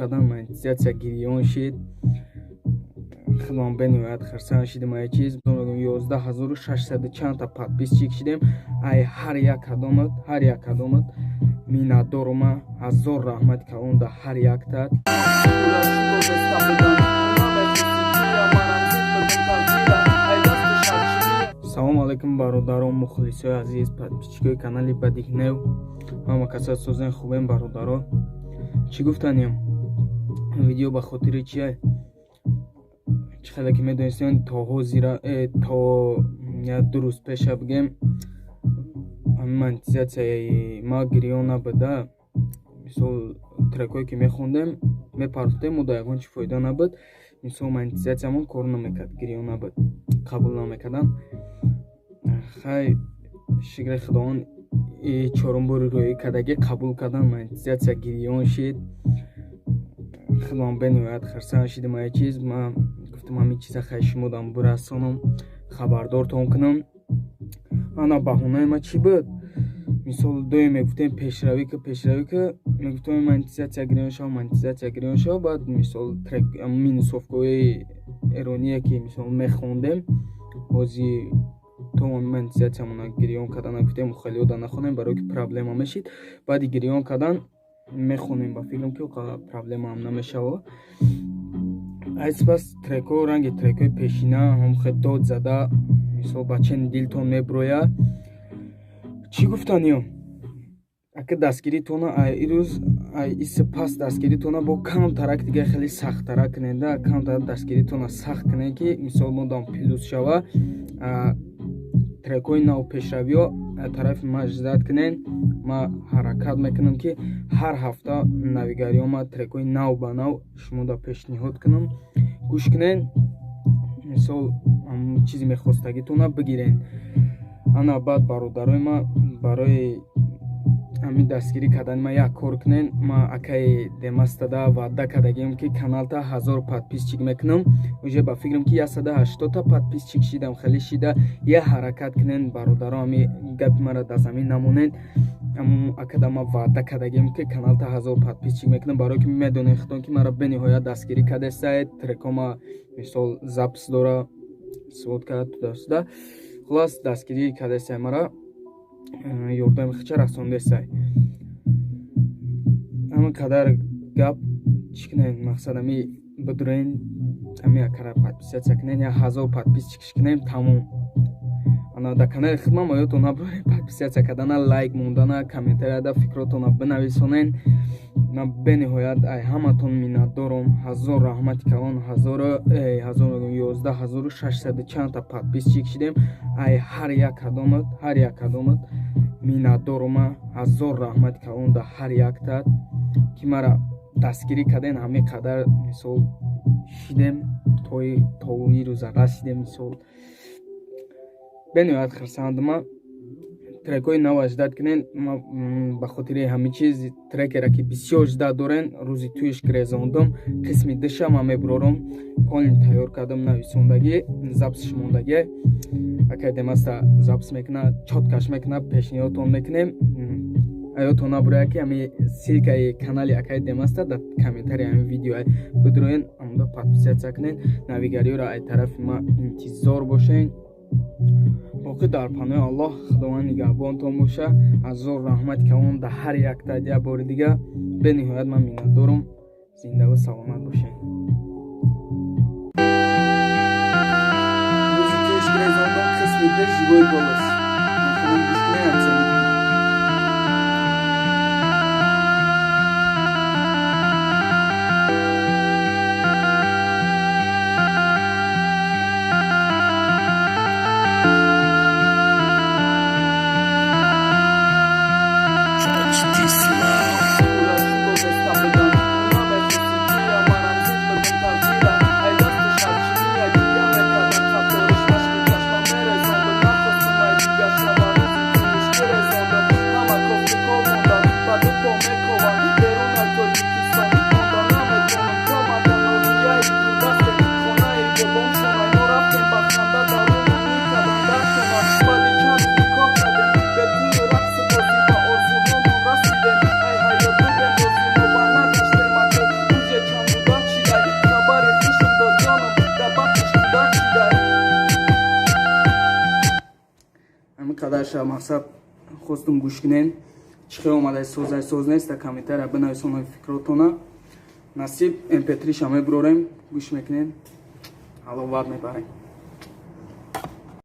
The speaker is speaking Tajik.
Кадан монетизатсия гирён шид. Худам бениҳоят хурсанд шидем. Ай чиз 11 600 чандта подписчик шидем. Ай ҳар як кадомат, ҳар як кадомат миннатдорума. Ҳазор раҳмати калон да ҳар яктат. Салому алайкум, бародарон, мухлисои азиз, подписчикои канали Бадикнев. Ҳама касат созен, хубем, бародаро? Чӣ гуфтанем? Видео ба хотири чия? Чӣ хеле ки медонистем, то ҳозира, то 2 рӯз пеша бигем, монетизатсияи ма гирён набуда. Мисол, трекҳое ки мехондем, мепартофтем, мо да ягон чӣ фоида набуд. Мисол, монетизатсиямон кор намекард, гирён набуд, қабул намекарданд. Хай, шукри Худованд, чорум бори рӯӣ кардагӣ қабул кардан, монетизатсия гирён шид. Худам бениҳоят хурсанд шидем. Ай чиз ман гуфтам, ҳамин чиза хай шумодам бирасонам, хабардортон кунам. Ана баҳонаи ма чӣ буд? Мисол, доим мегуфтем: пешравӣ ки, пешравӣ ки. Мегуфтем: монетизатсия гирён шав, монетизатсия гирён шав. Баъд, мисол, трек минусовкаҳои эроние ки, мисол, мехондем, ҳози то монетизатсиямона гирён кардан нагуфтем, хелиёда нахонем, барое ки проблема мешид. Баъди гирён кардан мехонем, ба фикрам ки проблемаам намешава. Ай сипас трекҳо ранги трекҳои пешина ҳамхе дод зада, мисол, ба чени дилтон меброя. Чӣ гуфтаниё? Ака, дастгиритона ай ирӯз, ай исипас дастгиритона бо камтарак дига хеле сахттарак кунеда, камтарак дастгиритона сахт кунед, ки, мисол, модам плюс шава. Трекҳои нав, пешравиҳо тарафи ма ждать кунед. Ма ҳаракат мекунам, ки ҳар ҳафта навигариҳо ма трекҳои нав ба нав шумода пешниҳод кунам, гӯш кунед, мисол, чизе мехостагитона бигирен. Ана баъд, бародарои ма, барои ҳамин дастгирӣ кардани ма як кор кунен. Ма акаи Демастада ваъда кардагием, ки каналта 1000 подписчик мекунам. Уже ба фикрам, ки 180-та подписчик шидам, хеле шида. Я ҳаракат кунен, бародаро, ҳами гапи мара дар замин намонен. Акада ма ваъда кардагием, ки каналта 1000 подписчик мекунам, барое ки медонед худтон, ки мара бениҳоят дастгирӣ кардастаед. Трекома, мисол, запись дора, сводка туда-сюда, хуллас, дастгирӣ кардастай, мара ёрдами хича расондесай. Ҳама қадар гап чӣ кунем? Мақсад, ами бидурен, ами акара подписаться кунен, 1000 подписчик кунем, тамом. Ана дар канали хидмат ма ёдтон набуред подписаться кардана, лайк мондана, комментарияда фикротона бинависонен. Ман бениҳоят ай ҳаматон миннатдорам. Ҳазор раҳмати калон. Ҳазору ҳазор 11 600 чандта подписчик шидем. Ай ҳар як кадомат, ҳар як кадомат миннатдорума. Ҳазор раҳмати калон да ҳар яктат, ки мара дастгирӣ карден. Ҳамин қадар, мисол, шидем, то ирӯза расидем. Мисол, бениҳоят хурсандма. Трекҳои нава ждать кунен. Ба хотири ҳамин чиз, трекера ки бисёр ждать дорен, рӯзи туиш гирезондум, қисми душа ман мебурорам. Полный тайёр кардам, нависондагӣ, записш мондагӣ. Акай Демаста запись мекуна, чёткаш мекуна, пешниҳодтон мекунем. Аётон набурая, ки ҳами ссылкаи канали акай Демаста дар комментарии ҳамин видео бидроен, амуда подписаться кунен. Навигариёро ай тарафи ма интизор бошен. Боқӣ дар паноҳи Аллоҳ, Худованд нигаҳбонтон боша. Ҳазор раҳмати калон дар ҳар якта. Як бори дига бениҳоят ман миннатдорам. Зиндаву саломат бошед. Рӯзи туиш гирезондам, қисми ду, живой голос. Мехонам, гӯш кунед, оценить. Қадарша мақсад хостум гӯш кунен, чӣ хел омадай, созай, соз нест, дар комментария бинависонои фикротона. Насиб, mp3 ша мебурорем, гӯш мекунем, ҳаловат мебарем.